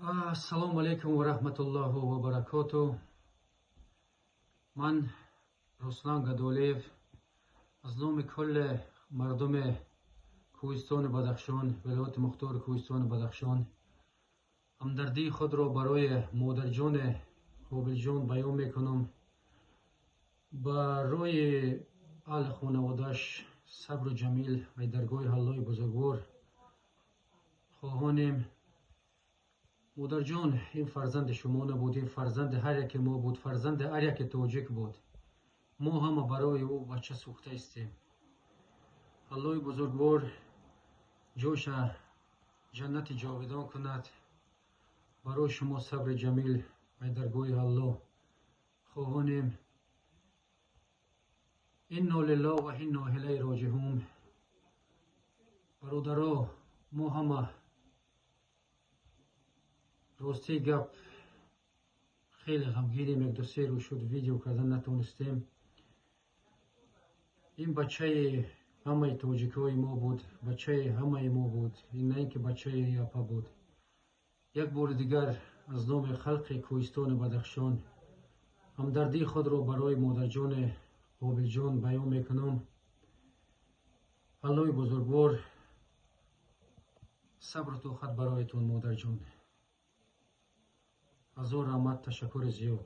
Ассалому алайкум ва раҳматуллоҳу ва баракоту. Ман Руслан Гадолиев аз номи кулли мардуми Кӯҳистони Бадахшон, вилояти мухтори Кӯҳистони Бадахшон, ҳамдардии худро барои модарҷони Қобилҷон баён мекунам. Барои аҳли хонаводааш сабру ҷамил ва даргоҳи Аллоҳи бузургвор хоҳонем. Модарҷон, ин фарзанди шумо набуд, ин фарзанди ҳар яке мо буд, фарзанди ҳар яке тоҷик буд. Мо ҳама барои ӯ бача сӯхта истем. Аллоҳи бузургвор ҷоша ҷаннати ҷовидон кунад. Барои шумо сабри ҷамил ва даргоҳи Аллоҳ хоҳонем. Инно лиллоҳ ва инно илайҳи роҷиун. Бародаро, мо ҳама, ростии гап, хеле ғамгинем. Як ду се рӯз шуд, видео кардан натонистем. Ин бачаи ҳамаи тоҷикҳои мо буд, бачаи ҳамаи мо буд, ин на ин ки бачаи апа буд. Як бори дигар аз номи халқи Кӯҳистони Бадахшон ҳамдардии худро барои модарҷони Қобилҷон баён мекунам. Аллоҳи бузургвор сабру тоқат бароятон, модарҷон. Ҳазор раҳмат, ташаккури зиёд.